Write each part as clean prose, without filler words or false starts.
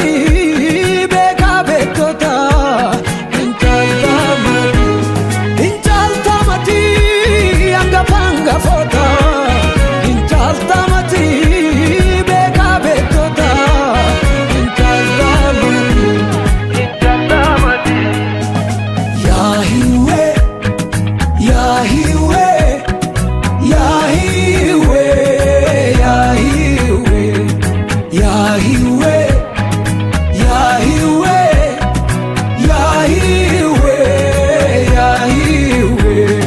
mati beekaa beektota hin caaltamati hin caaltamati hangafa hangafoota hin caaltamati beekaa beektota hin caaltamati hin caaltamati. Yaahiwee Yaahiwee Yaahiwee Yaahiwee Yaahiwee Yaahiwee Yaahiwee Yaahiwee.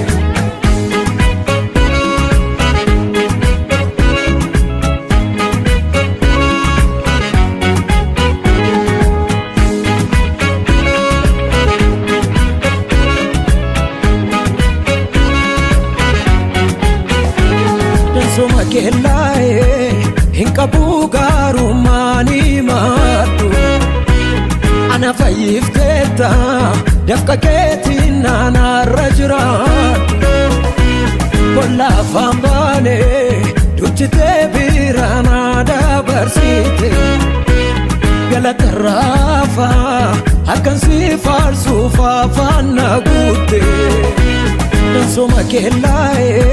Dansuma keellaaye hin qabu gaarummaanii maaddu ana fayyifteetta dafqa keetiin naanaarra jiraadhu bolla afaan baane duchitee biiraanaa dabarsite galatarraafa akkan si faarsuuf afaan na guutte. Dansuma keellaaye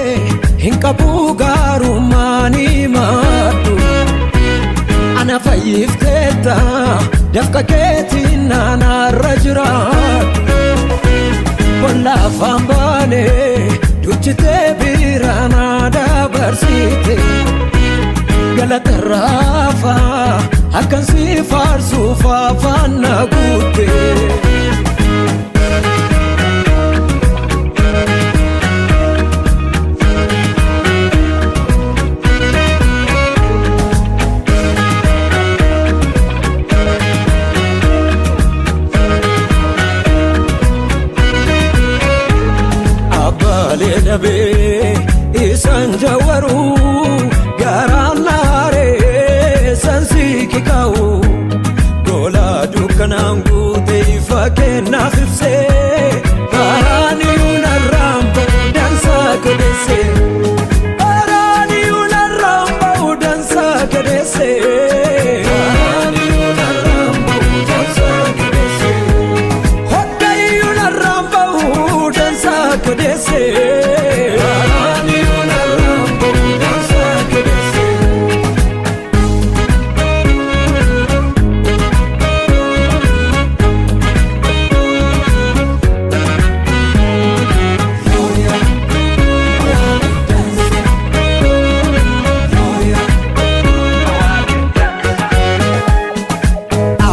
hin qabu gaarummaanii maaddu ana fayyifteetta dafqa keetiin naanaarra jiraadhu bolla afaan baane duchitee biiraanaa dabarsite galatarraafa akkan si faarsuuf afaan na guutte. Abbaalee dhabee isaan jawaruu garaan naaree sansi kikaa'u gola dukkanaan guute ifa kennaaf ibsee baraaniyu narraan ba'u dansaa godhesse baraaniyu narraan ba'u dansaa godhesse baraaniyu narraan ba'u dansaa godhesse hoggayyuu narraan ba'u dansaa godhesse baraaniyu narraan ba'u dansaa godhesse.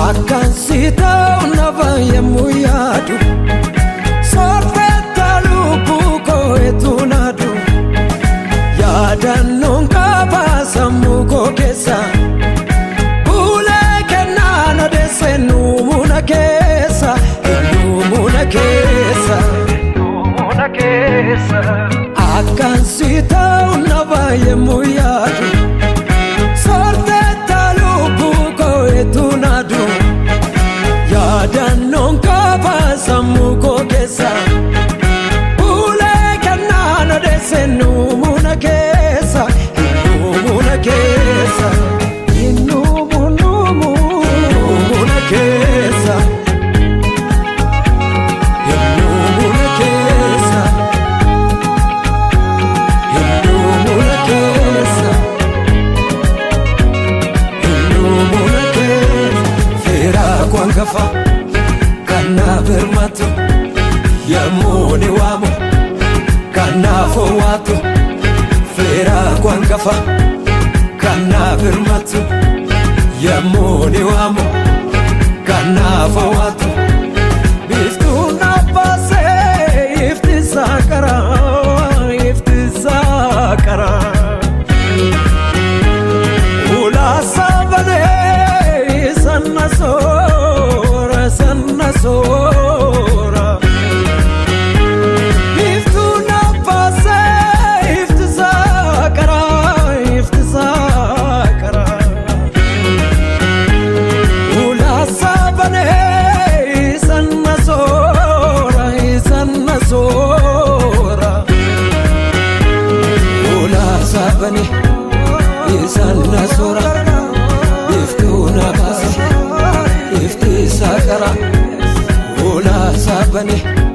Akkan si ta'u nafa yemmuu yaadu soorteetta lubbuu koo etu naadu yaadannoon qaba sammuu koo keessa ulee kennaan odeesse nuumuna keessa nuumuna keessa nuumuna keessa. Akkan si ta'u nafa yemmuu yaadu soorteetta lubbuu koo etu naadu yaadannoon qaba sammuu koo keessa ulee kennaan odeesse nuumuna keessa nuumuna keessa nuumu nuumu nuumuna keessa nuumuna keessa nuumuna keessa nuumuna keessa. Feeraa koo hangafa kan naaf hirmaatu yemmuu ni waamu kan naaf owwaatu feeraa koo hangafa kan naaf hirmaatu yemmuu ni waamu kan naaf owwaatu. Biiftuun abbaasee ifti isaa karaa ifti isaa karaa. Ulaasaa banee sanna soora sanna soora. Biiftuun abbaasee ifti isaa karaa ifti isaa karaa. Ulaasaa banee sanna soora sanna soora. Ulaasaa banee sanna soora. Biiftuun abbaasee bane.